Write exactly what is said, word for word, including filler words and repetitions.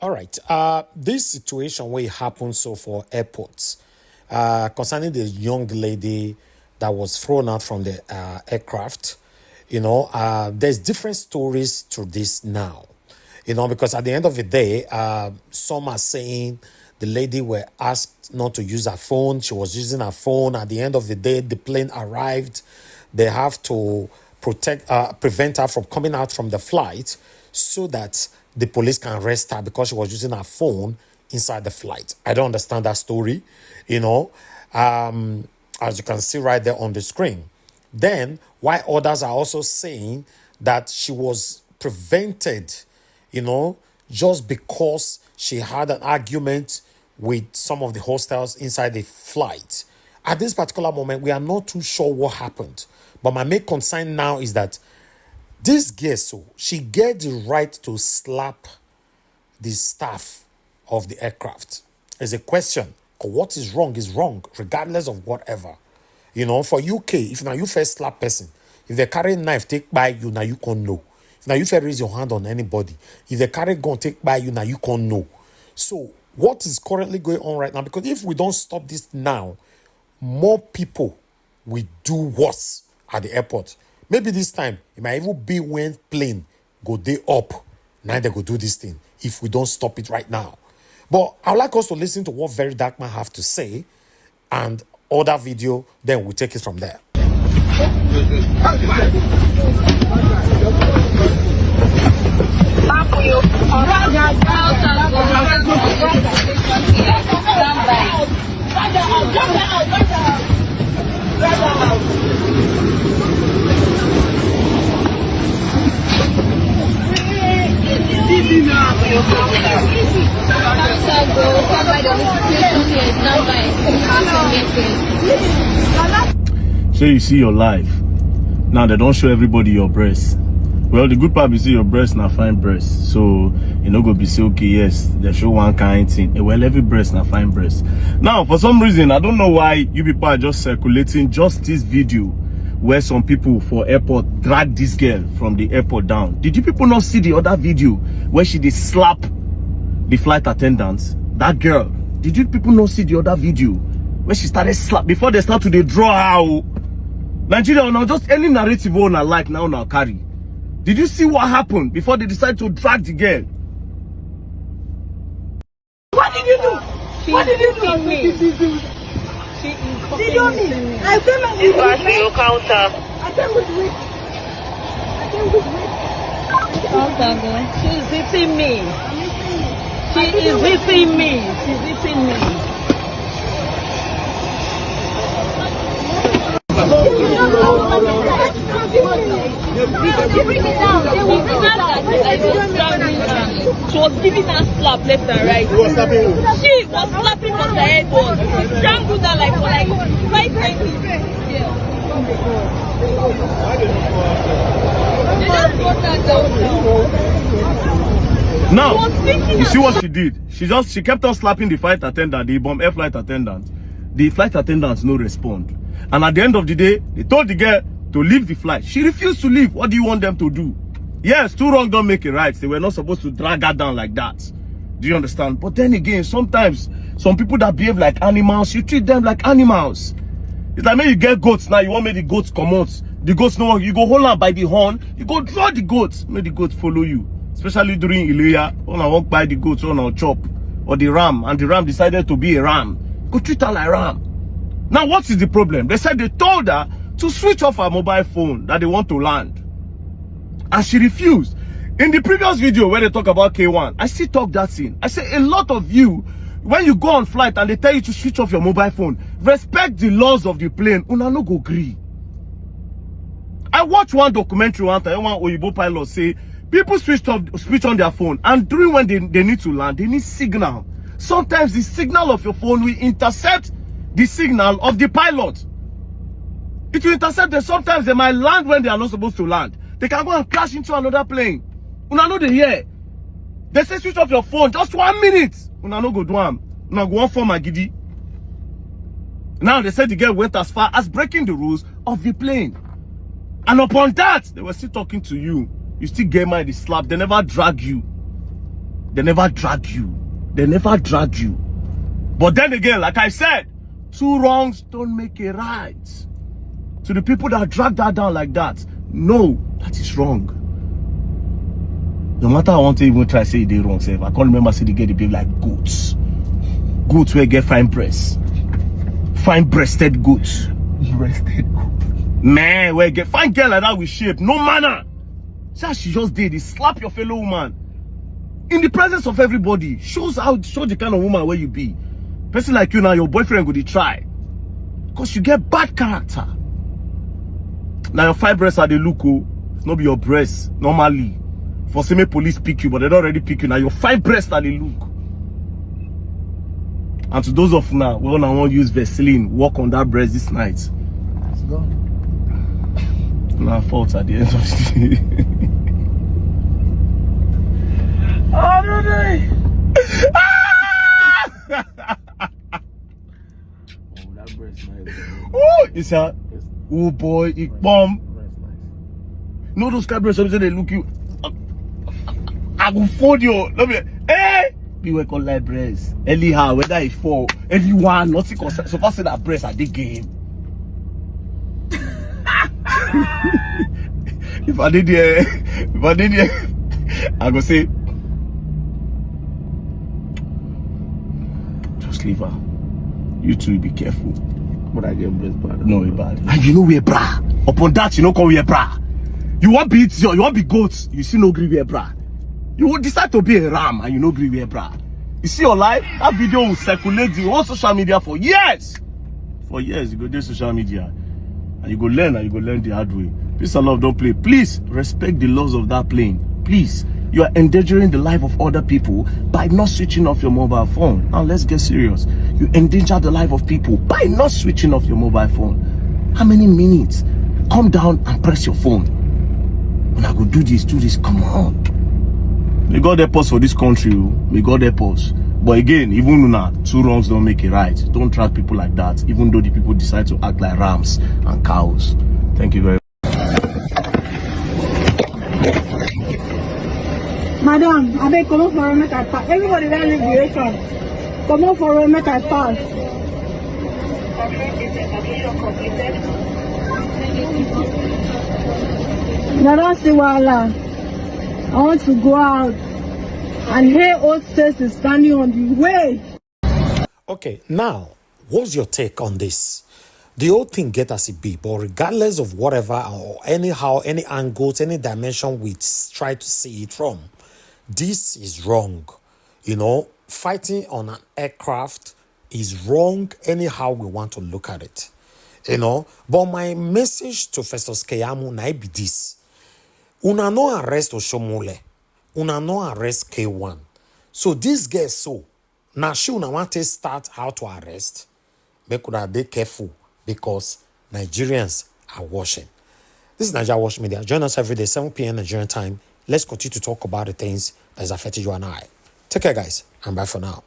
All right. Uh, this situation where it happened so for airports, uh, concerning the young lady that was thrown out from the uh, aircraft, you know, uh, there's different stories to this now, you know, because at the end of the day, uh, some are saying the lady were asked not to use her phone. She was using her phone. At the end of the day, the plane arrived. They have to protect, uh, prevent her from coming out from the flight so that the police can arrest her because she was using her phone inside the flight. I don't understand that story, you know, um, as you can see right there on the screen. Then, why others are also saying that she was prevented, you know, just because she had an argument with some of the hostels inside the flight. At this particular moment, we are not too sure what happened. But my main concern now is that this girl, so she get the right to slap the staff of the aircraft. It's a question. What is wrong is wrong, regardless of whatever. You know, for U K, if now you first slap person, if they carry knife, take by you, now you can't know. If now you first raise your hand on anybody, if they carry gun, take by you, now you can't know. So what is currently going on right now? Because if we don't stop this now, more people will do worse at the airport. Maybe this time, it might even be when plane go day up. Now they go do this thing if we don't stop it right now. But I'd like us to listen to what Very Dark Man have to say and other video, then we'll take it from there. So you see your life. Now they don't show everybody your breast. Well, the good part is see your breast na fine breast. So you know go be say okay, yes, they show one kind thing. Eh, well, every breast na fine breast. Now, for some reason, I don't know why you people are just circulating just this video where some people for airport drag this girl from the airport down. Did you people not see the other video where she did slap the flight attendants? That girl. Did you people not see the other video where she started slap before they start to they draw out? Nigeria, now just any narrative on her like now now carry. Did you see what happened before they decide to drag the girl? What did you do? She what did you do? Me. This is she is did you me? I came and you was your counter. I came with whip. I came with whip. Counter girl. She's hitting me. She is hitting me. She's hitting me. She was giving her slap left and right. She was slapping us her head was strangled her like for like five seconds. Now, you see what she did? She just she kept on slapping the flight attendant, the bomb air flight attendant. The flight attendants no respond. And at the end of the day, they told the girl to leave the flight. She refused to leave. What do you want them to do? Yes, two wrong don't make a right. They were not supposed to drag her down like that. Do you understand? But then again, sometimes some people that behave like animals, you treat them like animals. It's like when you get goats now, you want make the goats come out. The goats no, you go hold on by the horn, you go draw the goats, make the goats follow you. Especially during Ileya, when I walk by the goats on our chop or the ram, and the ram decided to be a ram, go treat her like ram. Now, what is the problem? They said they told her to switch off her mobile phone that they want to land, and she refused. In the previous video where they talk about K one, I still talk that thing. I say a lot of you, when you go on flight and they tell you to switch off your mobile phone, respect the laws of the plane. Una no go gree. I watch one documentary one time, one Oyibo pilot say people switch off switch on their phone, and during when they, they need to land, they need signal. Sometimes the signal of your phone will intercept the signal of the pilot. It will intercept them. Sometimes they might land when they are not supposed to land. They can go and crash into another plane. Una no dey hear. They say switch off your phone just one minute. Una no go do am. Una go on form agidi. Now they said the girl went as far as breaking the rules of the plane. And upon that, they were still talking to you. You still get mind the slap. They never drag you. They never drag you. They never drag you. But then again, like I said, two wrongs don't make a right. To the people that drag that down like that, no, that is wrong. No matter I want to even try say they wrong, sef, I can't remember say they get the behave like goats. Goats wey get fine breasts, fine breasted goats. Breasted goats. Man, wey get fine girl like that with shape, no manner. See as she just did, they slap your fellow woman in the presence of everybody. Shows how, show the kind of woman where you be. Person like you now, your boyfriend go dey try, because you get bad character. Now your fibroids are the look, oh, if no be your breasts normally. For say make police pick you, but they don't already pick you. Now your fibroids are the look. And to those of now, we all want use Vaseline, work on that breast this night. It's gone. Na fault at the end of the day. Oh, that breast nice. Oh, it's a, oh boy, it bomb. Breast nice. No, those kind breast, something they look you. I will fold you. Let me, hey, be welcome like breast. Anyhow, whether it fall, anyone, nothing concern. So far, say that breast at the game. If I did there, if I did there, I go say, just leave her. You two be careful. But I get breast bad. No, it bad. And you know wear bra. Upon that, you know come wear bra. You want be idiot, you want be goat. You see no gree wear bra. You will decide to be a ram and you no gree wear bra. You see your life. That video will circulate the whole social media for years. For years, you go do social media. And you go learn, and you go learn the hard way. Peace and love don't play. Please respect the laws of that plane. Please. You are endangering the life of other people by not switching off your mobile phone. Now let's get serious. You endanger the life of people by not switching off your mobile phone. How many minutes? Come down and press your phone. When I go do this, do this, come on. May God help us for this country, oh. May God help us. But again, even una, two wrongs don't make a right. Don't drag people like that, even though the people decide to act like rams and cows. Thank you very much. Madam, abeg comot for road make I pass. Everybody don leave the area. Comot for road make I pass. I don see wahala. I want to go out. And here hostess is standing on the way. Okay, now, what's your take on this? The whole thing get as it be, but regardless of whatever or anyhow, any angles, any dimension we s- try to see it from, this is wrong. You know, fighting on an aircraft is wrong anyhow we want to look at it. You know, but my message to Festus Keyamu na be this. Una no arrest Oshomole. Una no arrest K one. So this girl so, now she una want to start how to arrest. Make una dey careful because Nigerians are watching. This is Nigeria Watch Media. Join us every day, seven p.m. Nigerian time. Let's continue to talk about the things that is affecting you and I. Take care, guys, and bye for now.